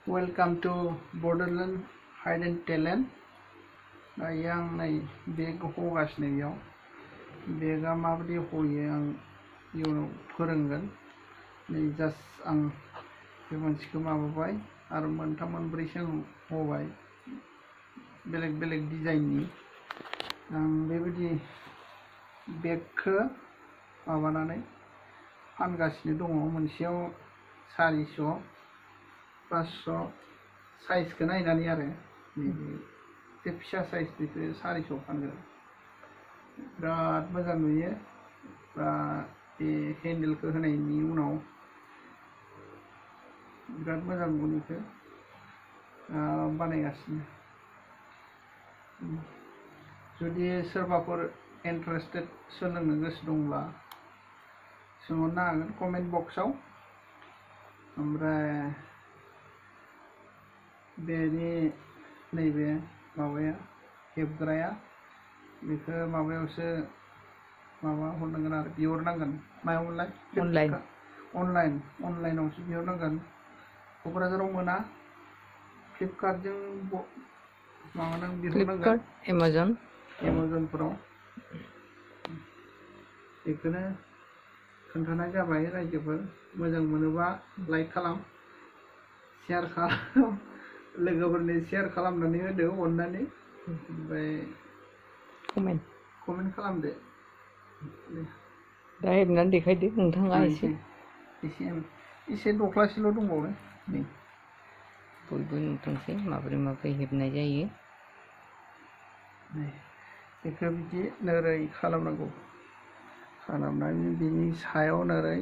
Welcome to Borderland Hidden Talent. दायो आं नै बेग हगासिनो बेयाव बेगा माबायदि हयो आं इयुनाव फोरोंगोन। नै जास्ट आं बे मोनसेखौ माबाबाय आरो मोनथाम मोनब्रैसो हबाय बेलेग बेलेग डिजाइननि। आं बेबायदि बेगखौ माबानानै फानगासिनो दङ। मोनसेयाव 400 500 साइजखौ नायनानै आरो एसे फिसा साइजनिखौ 400 फानगोन। बिराद मोजां नुयो। बे हेन्देलखौ होनायनि उनाव बिराद मोजां नुयो। बानायगासिनो। जुदि सोरबाफोर इन्टारेस्टेड सोलोंनो गोसो दंब्ला सोंहरनो हागोन कमेन्ट बक्सआव। ओमफ्राय बेनि नैबे माबाया हेबग्राया बेखौ माबायावसो माबा हरनांगोन आरो बिहरनांगोन। मायावमोनलाय? अनलाइनावसो बिहरनांगोन। क'क्राझाराव मोना। फ्लिपकार्टजों माबानां बिहरनांगोन। एमाजनफोराव। बेखौनो खोन्थानाय जाबाय रायजोफोर। मोजां मोनोबा लाइक खालाम, शेयार खालाम, लोगोफोरनो शेयार खालामनानै होदो अननानै। ओमफ्राय कमेन्ट खालामदो। दा हेबनानै देखायदो नोंथाङा एसे दख्लासेल' दंबावो। नै बयबो नुथोंसै माबोरै हेबनाय जायो। बेखौ बिदि नोरै खालामनांगौ। खालामनानै बिनि सायाव नोरै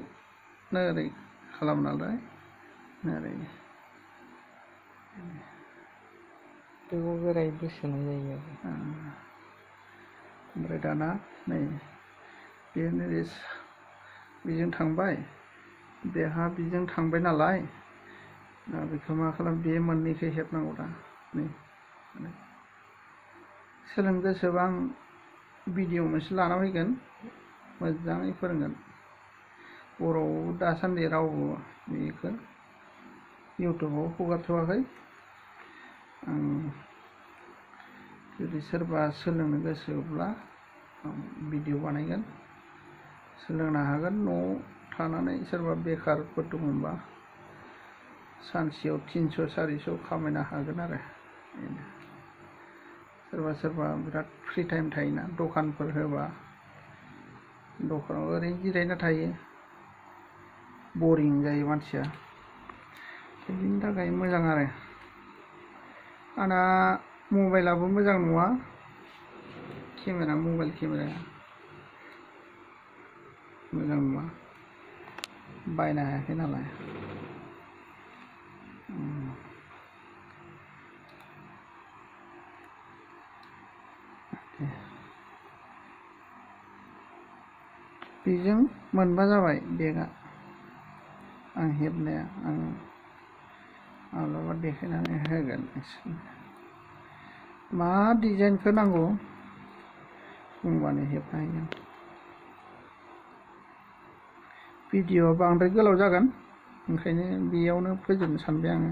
खालामनानै नोरै बेखौ गोरायै बोसोनाय जायो आरो। ओमफ्राय दाना नै बे बेजों थांबाय, बेहा बेजों थांबाय नालाय बेखौ मा खालाम, बे मोननैखौ हेबनांगौ दा। नै सोलोंनो गोसोबा आं भिडिअ मोनसे लाना फैगोन, मोजाङै फोरोंगोन। बर'आव दासान्दि रावबो बेखौ इउटुबाव हगारथ'वाखै। आं जुदि सोरबा सोलोंनो गोसोब्ला भिडिअ बानायगोन, सोलोंनो हागोन। न'आव थानानै सोरबा बेखारफोर दङबा सानसेयाव 300 400 खामायनो हागोन आरो। सोरबा बिराद फ्रि टाइम थायोना, दखानफोर होबा दखानाव ओरैनो जिरायना थायो, बरिं जायो मानसिया। बिनि थाखाय मोजां आरो। आंना मबाइलाबो मोजां नङा, मबाइल केमेराया मोजां नङा, बायनो हायाखै नालाय। बेजों मोनबा जाबाय बेगआ आं हेबनाया। आं माब्लाबा देखायनानै होगोन। मा डिजाइनखौ नांगौ बुंबानो हेबना होगोन। भिडिअआ बांद्राय गोलाव जागोन, ओंखायनो बेयावनो फोजोबनो सानबाय आङो।